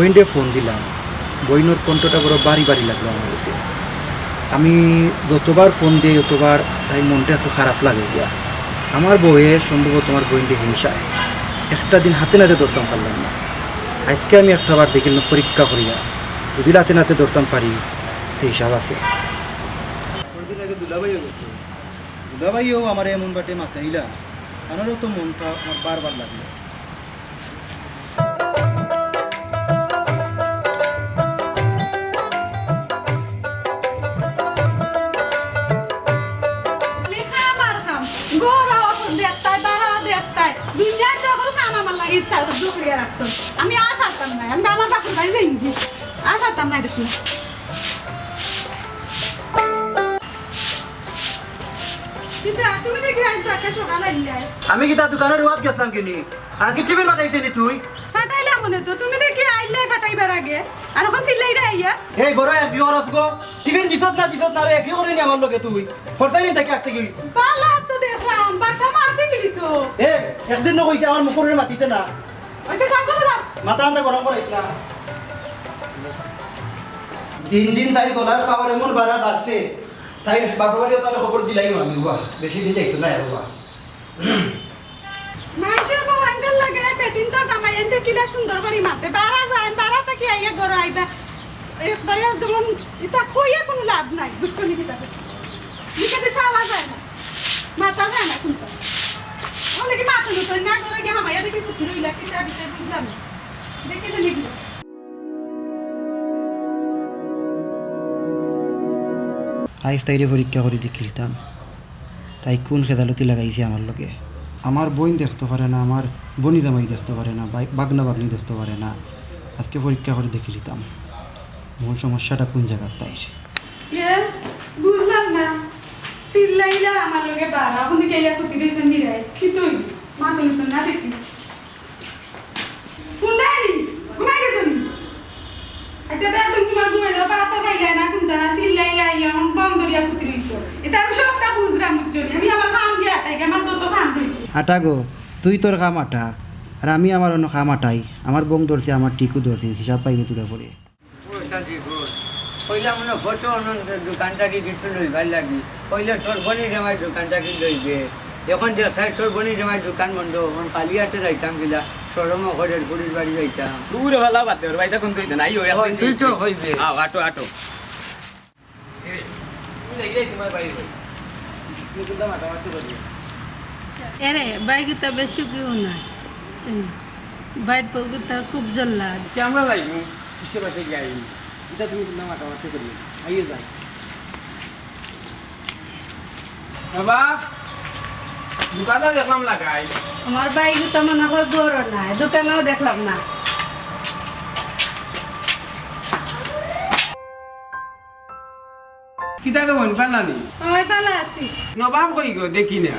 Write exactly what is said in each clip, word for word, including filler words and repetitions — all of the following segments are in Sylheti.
বইনরে ফোন দিলাম, বইনর কণ্ঠটা বড় বাড়ি বাড়ি লাগলো আমার কাছে। আমি যতবার ফোন দেই, ততবার তাই মনটা একটু খারাপ লাগে গিয়া। আমার বউয়ে সম্ভবত আমার বইনরে হিংসায় একটা দিন হাতে নাতে ধরতাম পারলাম না। আজকে আমি একটা বার দেখিলাম পরীক্ষা করিয়া, যদি হাতে নাতে ধরতাম পারি, তো হিসাব আছে। কয়দিন আগে দুলাভাইও গেছে, দুলাভাইও আমার এমন বাটে মাতাইলা, তানরও তো মনটা আমার বারবার লাগলো। খালি খাম আর খাম। ঘরও দেখতায়, বাড়াও দেখতায়। দুনিয়ার সকল কাম আমার লাগি ইচ্ছা করে জুকরিয়া রাখছো। আমি আর পারতাম না। আমি আমার বাপের বাড়ি যাইমু। আর পারতাম না, কৃষ্ণ। কিতা, তুমি দেখি আইজ বাক্কা সকাল আইলায়? আমি কিতা দোকানো রুয়াত গেছলাম কিনি? আর আজকে টিফিন পাঠাইছে নি তুই? পাঠাইলাম মনে তো, তুমি দেখি আইলায় পাঠাইবার আগে। আর অখন চিল্লাইরায় আইয়া। এই বড় এক বিয়ার আস গো, টিফিন দিছত না দিছত না রে, কি করে নি আমার লগে তুই? খরচাই নি তাকে আসতে কি? বালা তো দেখলাম, বাক্কা মারতে গেলিছো। এ, একদিন না কইছি আমার মুখর উপরে মাতিতে না। আচ্ছা, কাম করো না। মাথা আন্দা গরম করাইস না। দিন দিন তাই গলার পাওয়ার এমন বাড়া বাড়ছে, তাই বাপর বাড়িও তাহলে খবর দিলাই আমি, বাহ, বেশি দিন যাইতো না আর, বাহ। মাইনষের বউ আঙ্কেল লাগে, বেটিন তো জামাই আনতে কিলা সুন্দর করি মাতে। বারা যায়, বারা থাকি আইয়া ঘরো আইবা। একবারে যেমন ইতা কইয়া কুনু লাভ নাই, বুঝছো নি কিতা কইছি? মুখে তো চাওয়া যায় না, মাতা যায় না কুনতা। অনেকে মাথা নুতন না করে গিয়ে হামাইয়া দেখি ফুটি রইলা, কিতা বিষয় বুঝলাম না। দেখি তো লিখলো। আইজ তাইরে পরীক্ষা করি দেখিলিতাম। তাই কুন খেজালতি লাগাইছে আমার লগে। আমার বইন দেখতো পারে না, আমার বনি জামাই দেখতো পারে না, বাই-, বাগনা বাগনি দেখতো পারে না। আজকে পরীক্ষা করি দেখিলিতাম মূল সমস্যাটা কুন জাগাত তাইর। এ, বুঝলাম না। চিল্লাইলা আমার লগে বারা, অখন দেখি আইয়া ফুটি রইছে নিরাই। কিতা অইল? মাথা নুতন না দেখি। কুনটাই নি? ঘুমাই গেছো নি? আচ্ছা, তে তুমি তোমার ঘুমাই যাও, ভাত তো খাইলায় না, কুনতা না, চিল্লাইলায়, অখন বন্ধ করিয়া ফুটি রইছো। ইতা আমি সবটা বুঝরাম, বুঝছো নি? আমি আমার কাম দিয়া আটাই, আমার যত কাম রইছে। আটা গো, তুই তোর কাম আটা, আর আমি আমার অন্য কাম আটাই। আমার বং ধরছি, আমার টিকু ধরছি, হিসাব পাইবে তোরা পরে। ও, শান্তি কর। কইলাম না, ফটো অনন্ত দোকান থাকি কিছু লইবার লাগি। কইলে তোর বনি জামাই দোকান থাকি লইবে। অখন যে সাইড তোর বনি জামাই দোকান বন্ধ, অখন খালি আতে যাইতাম কিলা, শরমও করের, বুড়ির বাড়ি যাইতাম। দূরে ভালা বাদ দে, ওর বাড়িতে কোন তুই না, আইও, ও, একদিন তুই তো যাইবি। কইবে। আও, আটো, আটো। এরে, তুমি যাইলে তোমার বাড়ি যাই। তুমি কিন্তু মাতামাতি করি। এরে, বাইগুতা বেশ সুখী হো না। চিনি। বাইর পগুতা খুব জল্লাদ। তে আমরা যাইমু, কিসে বাসে যাই। এটা তুমি কিন্তু মাতামাতি করি। আইয়ে যাই। বাবা, দোকানও দেখলাম লাগাই। আমার বাইগুতা মনে হয় ঘরও নাই, দোকানও দেখলাম না। কিতা গো বইন, ভালা নি? অয়, ভালা আছি। নবাব কই গো, দেখি না।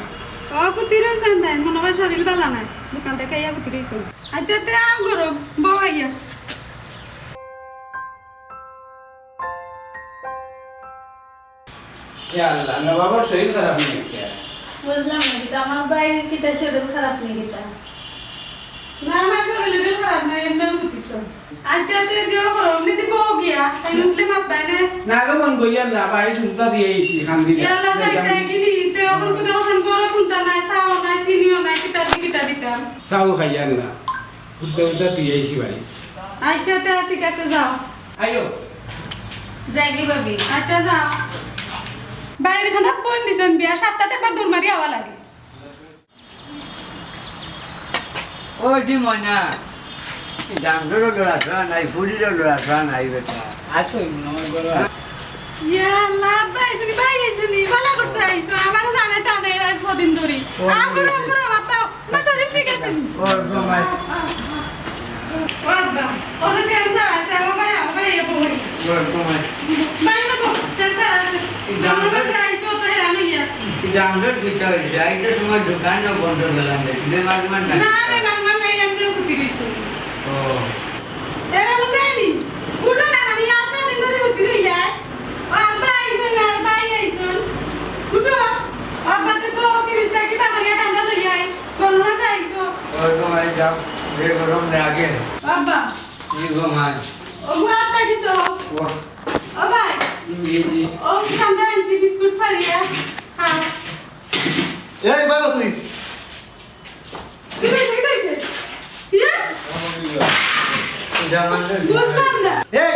ও, ফুটি রইছইন তাইন, মনে হয় শরীর ভালা নাই। দোকান থাকি আইয়া ফুটি রইছইন। আচ্ছা, তে আও ঘরো, বও আইয়া। ইয়া আল্লাহ, নবাবর শরীর খারাপ নি? বুঝলাম না, কিন্তু আমার বাইর কিতা শরীর খারাপ নি কিতা? না, না, শরীর খারাপ না, এমনেউ ফুটিছইন। আচ্ছা, তে যে করো, এমনে দিব গিয়া, তাই উঠলে মাত পায় না। না গো বইন, বইয়ার না, বাড়ি ঢুকতা দিয়া আইছি, খান দিলে। ইয়া আল্লাহ, তাই, তাই কি নি? তে অখন কুনতা অখন বড় কুনতা নাই, চাও নাই, চিনিও নাই, কিতা দি, কিতা দিতাম? চাও খাইয়ার না, উঠতে উঠতে তুই আইছি বাড়ি। আচ্ছা, তে ঠিক আছে, যাও। আইও। যাই গি ভাবি। আচ্ছা, যাও। বাইরে খানাত বইন দিছইন বিয়া, সাতটাতে একবার দৌড় মারি আওয়া লাগে। ও জি ময়না, ডাঙরও লড়াচড়া নাই, ফুড়িরও লড়াচড়া নাই বেটা। আছো মনে হয় ঘরো। ইয়া আল্লাহ, আব্বা আইছইন নি, ভাই আইছইন নি, ভালা করছো আইছো, আমারে জানাইতা নাই আইজ কদিন ধরি। ও, আও, ঘরো, ঘরো, আব্বা, তোমার শরীর ঠিক আছে নি? ও, ঘুমাই। ও আব্বা, ওর ক্যান্সার আছে, ও ভাই, ও ভাই, এ বই। ও, ঘুমাই। ভাই, না, বই, ক্যান্সার আছে। এই ডাক্তার আমার কাছে আইছো তো হেরান হইয়া। এই ডাক্তার কি চাই? যাইতে সময় দোকানও বন্ধ করলাম, বেমার টেমার নাই। না, বেমার টেমার নাই, এমনি ফুটি রইছে। ও। এরা উঠে নি। উঠো না, আমি আস্তা দিন ধরি ফুটি রই যায়। ও আব্বা আইছইন না, ভাই আইছইন। উঠো। ও আব্বা, তুই বউ ফিরিস না, কিবা করিয়া ঠান্ডা লই আয়। গরম না যাইছো। ওই তো ভাই যাও, যে গরম লাগে। ও আব্বা। জি গো মাই। ও গো, আব্বা, কি তো? ও। ও ভাই। জি, জি। ও, ঠান্ডা আনছি, বিস্কুট ফাড়িয়া খা। এই, বাবা, তুই। কি হইছে, কি হইছে? কি রে? এটা আমার জন্য। বুঝলাম না। এই,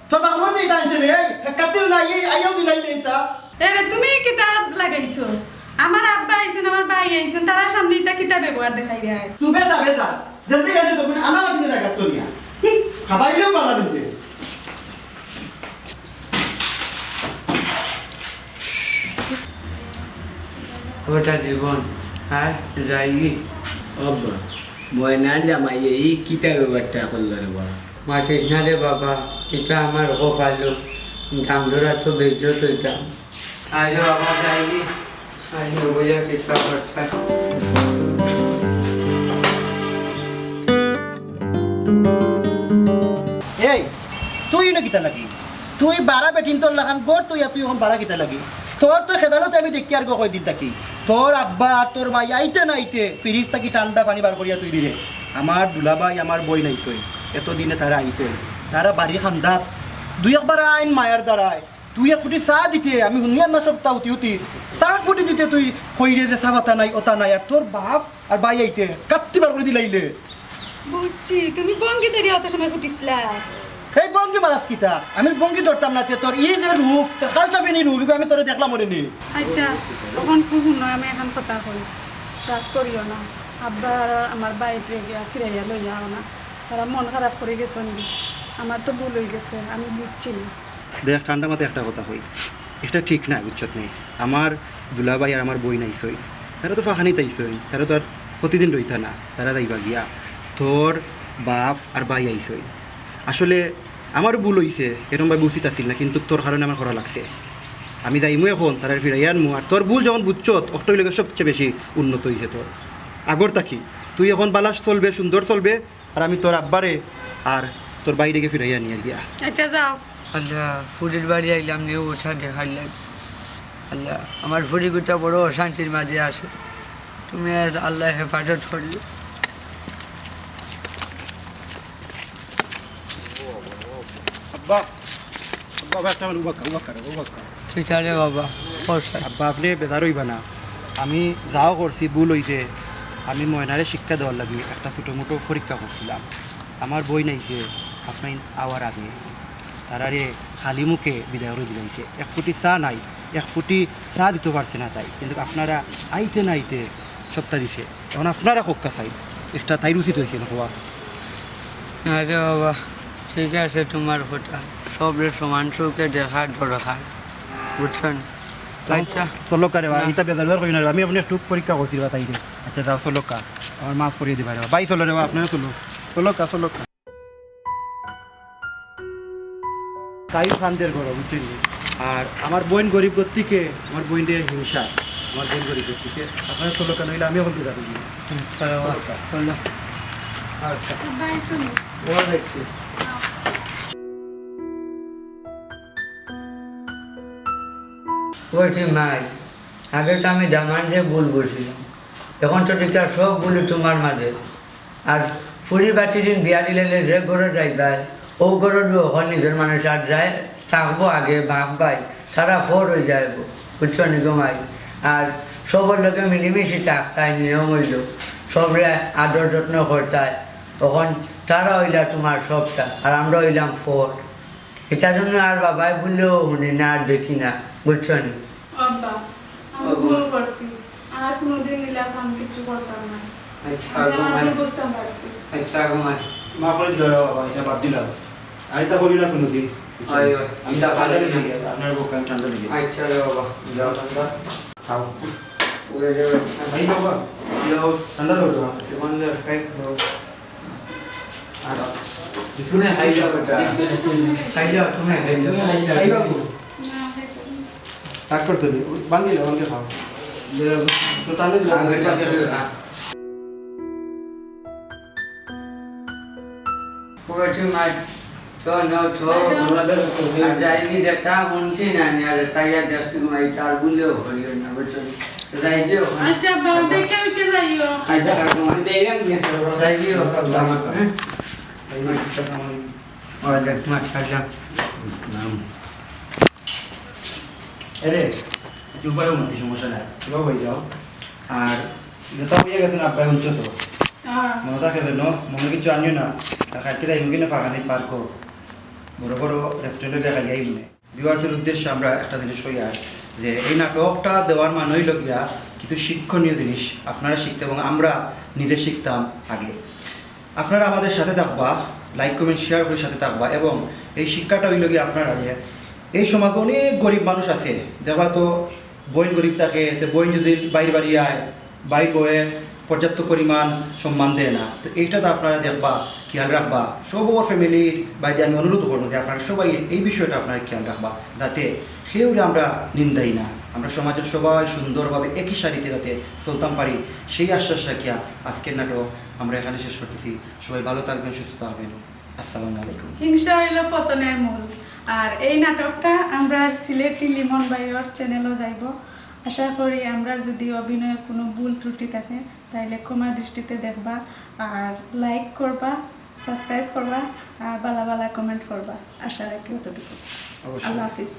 তোর বাবা মরে এটা আনছে রে, এই, কাটতে না, এই, আইয়াও দিলাই নে এটা। এরে, তুমি কিতা লাগাইছো? আমার আব্বা আইছইন, আমার ভাই আইছইন, তারার সামনে ইতা কিতা ব্যবহার দেখাইরায়? চুপে যা, বে যা। যেমনি আনে তখন আনা মাটি জায়গা তো নিয়া। হুম, খাবাইলেও বাধা দিতে। ওটা জীবন, হ্যাঁ, যাইগি। আব্বা, ময়নার জামাই এই কিতা ব্যবহারটা করলো রে বা? মাটিস না রে বাবা, এটা আমার কপাল, দাম ধরা তো বেইজ্জত হইতাম। আরে বাবা, যাইগি। আরে বইয়া কিতা করতে। এই, তুই ইনো কিতা লাগি? তুই বারা বেটিন্তর লাখান ঘর থইয়া তুই অখন বারা কিতা লাগি? তোর তো খেদালতে আমি দেখি আর গো কয়দিন থাকি। তোর আব্বা আর তোর ভাই আইতে না আইতে ফ্রিজ থাকি ঠান্ডা পানি বার করিয়া তুই দিরে। আমার দুলাভাই, আমার বইন আইছইন, এতদিনে তারা আইছইন। তারা বাড়ি খান্দাত দুই একবার আইন মায়ার দ্বারায়। তুই এক ফুটি চা দিতে, আমি হুনিয়ার না সবতা উতি উতি। চা ফুটি দিতে তুই কইরে যে চা পাতা নাই, ওতা নাই, আর তোর বাপ আর ভাই আইতে কাত্তি বার করি দিলাইলে। বুঝছি, তুমি ভঙ্গি ধরিয়া অত সময় ফুটিছলা। এই ভঙ্গি মারাস কিতা? আমি ভঙ্গি ধরতাম না, তে তোর ই যে রূপ, তে খালসা ফিনি রূপ, ইগু আমি তোরে দেখলাম ওরে নি। আচ্ছা, অখন খুব হুনো, আমি অখন কথা কই, রাগ করিও না। আব্বা আর আমার ভাইরে গিয়া ফিরাইয়া লইয়া আও না, তারা মন খারাপ করি গেছইন। আমার তো ভুল অই গেছে, আমি বুঝছি না। দেখ, ঠান্ডা মাথায় একটা কথা কই, এটা ঠিক না, বুঝছত নি? আমার দুলাভাই আর আমার বইন আইছইন, তারা তো ফাঁকানিত আইছইন, তারা তো আর প্রতিদিন রইতা না, তারা যাইবা গিয়া। তোর বাপ আর ভাই আইছইন, আসলে আমারও ভুল অইছে, এরকম ভাবে উচিত আছিল না, কিন্তু তোর কারণে আমার করা লাগছে। আমি যাইমু অখন, তারারে ফিরাইয়া আনমু, আর তোর ভুল যখন বুঝছত, অখটাউ অইলে সবচেয়ে বেশি উন্নত অইছে তোর। আগর থাকি তুই অখন বালা চলবে, সুন্দর চলবে, আর আমি তোর আব্বারে আর তোর ভাইরে গিয়া ফিরাইয়া আনিয়ার গিয়া। আচ্ছা, যাও। আল্লাহ, ফুরির বাড়ি আইলাম নি, ওটা দেখাইলাম। আল্লাহ, আমার ফুরিগুটা বড় অশান্তির মাঝে আছে, তুমি আর আল্লাহ হেফাজত করিও। আব্বা, আব্বা, আব্বা, একটা মিনিট, উবাক্কা, উবাক্কা রে, উবাক্কা। কিতা রে বাবা? আব্বা, আপনে বেজার অইবা না। আমি যাও করছি, ভুল অইছে। আমি ময়নারে শিক্ষা দেওয়ার লাগি একটা ছোটো মোটো পরীক্ষা করছিলাম। আমার বইন আইছে, আপনে আওয়ার আগে তারারে খালি মুখে বিদায় করি দিলাইছে। এক ফুটি চা নাই, এক ফুটি চা দিতো পারছে না তাই, কিন্তু আপনারা আইতে না আইতে সবতা দিছে। অখন আপনারা কউক্কা চাই, একটা তাইর উচিত অইছে না কওয়া? আরে বাবা, ঠিক আছে তুমার কথা, সবরে সমান চউখে দেখার দরকার, বুঝছো নি? আচ্ছা। চলো কারে বা, না। ইতা বেজার বেজার কইও না রে, আমি আপনে একটু পরীক্ষা করছি বা তাইরে। আচ্ছা যাও চলো কা, আমার মাফ করিয়া দিবা রে বা। ভাই চলো রে বা, আপনারা চলো, চলো কা, চলো কা। তাই ফান্দের ঘর, বুঝছইন নি? আর আমার বইন গরিব ঘর থাকি, আমার বইনরে হিংসা, আমার বইন গরিব ঘর থাকি। আপনারা চলো কেন, অইলে আমি অখন বিদায় করি। চলো, চলো। আচ্ছা। বাই, চলো। বড় দেখছি। ওই যে মাই, আগে তো আমি দামান্দরে ভুল বুঝছিলাম, অখন তো দেখি সব ভুল তুমার মাঝে। আর ফুরি বাচ্চি দিন বিয়া দিলে যে ঘরো যাইবায়, অউ ঘরো অখন নিজর মানুষ আর যায়, থাকবো আগে বাপ ভাই, তারা ফর অই যাইবো, বুঝছো নি গো মাই? আর সবর লগে মিলিমিশি থাকতায়, নিয়ম অইলো, সবরে আদর যত্ন করতায়, অখন তারা অইলা তুমার সবটা, আর আমরা অইলাম ফর। ইটার জন্য আর বাবায় বুললেও হুনি না, আর দেখি না, বুঝছো নি? আব্বা, আমি ভুল করছি, আর কুনুদিন ইলা কাম কিচ্ছু করতাম না। আচ্ছা, আমি গো আমার মাই। ভুল বুঝতাম পারছি। আচ্ছা, গো মাই। মাফ করি দিলাও রে বাবা, ইতা বাদ দিলাও। আর ইতা করিও না কুনুদিন। অয়, অয়। আমি ইতা ঠান্ডা বাদ লেগে দিলাম। গেছে, আপনার বুক আমি ঠান্ডা লেগে। আচ্ছা রে বাবা, যাও। ঠান্ডা। খাও। ওরে রে বাবা। খাই বাবা। যাও। ঠান্ডা লাগবে বাবা। এখন যাও, খাই দাও। আর কিছু নেই, খাই যাও বেটা। খাই যাও, তুমি খাই যাও। খাই যাও। খাই বাবু। রাগ করতে নেই, বান্ধিলে আমাকে খাও। তো তাহলে দিলাম, আমি বান্ধিলে খাও। না। ওই তো মাই, তো নো, তো। আর যাইনি যেটা হুনছি না, নিয়ে আর তাই আর যাচ্ছি মাই, তার বুলেও হইল না, বুঝছো? যাই দিও। আচ্ছা, বাবা, দেখে উঠে যাইও। আচ্ছা, কাকু, আমি দেখলাম যে যাই দিও, আমার, হ্যাঁ? ওয়ালাইকুম আসসালাম। বুঝলাম। এরে, তুই উবায়ও মতি, সমস্যা নাই, তুই উবাই যাও। আর যেটা হইয়া গেছে না, আব্বাই হুনছো তো? মনে থাকে যেন, মনে কিছু আনিও না। আর কালকে যাইব কিনা ফাঁকানি পার্কও, বড় বড় রেস্টুরেন্টে গিয়ে খাইয়াই মনে। ভিউয়ার্সের উদ্দেশ্যে আমরা একটা জিনিস কই আর, যে এই নাটকটা দেওয়ার মানে হইল গিয়া কিছু শিক্ষণীয় জিনিস আপনারা শিখতে এবং আমরা নিজে শিখতাম আগে। আপনারা আমাদের সাথে থাকবা, লাইক কমেন্ট শেয়ার করে সাথে থাকবা। এবং এই শিক্ষাটা হইল গিয়া আপনারা যে এই সমাজে অনেক গরিব মানুষ আছে, যারা তো বইন গরিব থাকে, তো বইন যদি বাইর বাড়ি আয়, বাইর বয়ে পর্যাপ্ত পরিমাণ সম্মান দেয় না। তো এইটা তো আপনারা দেখবা, খেয়াল রাখবা। সব ওর ফ্যামিলির বাইরে আমি অনুরোধ করবো যে আপনারা সবাই এই বিষয়টা আপনারা খেয়াল রাখবা, যাতে কেউরে আমরা নিন্দাই না, আমরা সমাজের সবাই সুন্দরভাবে একই সারিতে যাতে চলতাম পারি, সেই আশ্বাস রাখিয়া আজকের নাটক আমরা এখানে শেষ করতেছি। সবাই ভালো থাকবেন, সুস্থ থাকবেন। আসসালামু আলাইকুম। হিংসা হইল পতনের মূল। আর এই নাটকটা আমরা সিলেটি লিমন ভাইয়ের চ্যানেলও যাইব। আশা করি আমরা যদি অভিনয়ে কোনো ভুল ত্রুটি থাকে, তাইলে ক্ষমা দৃষ্টিতে দেখবা। আর লাইক করবা, সাবস্ক্রাইব করবা, আর বালা বালা কমেন্ট করবা। আশা রাখি অতটুকু। অবশ্যই। আল্লাহ হাফিজ।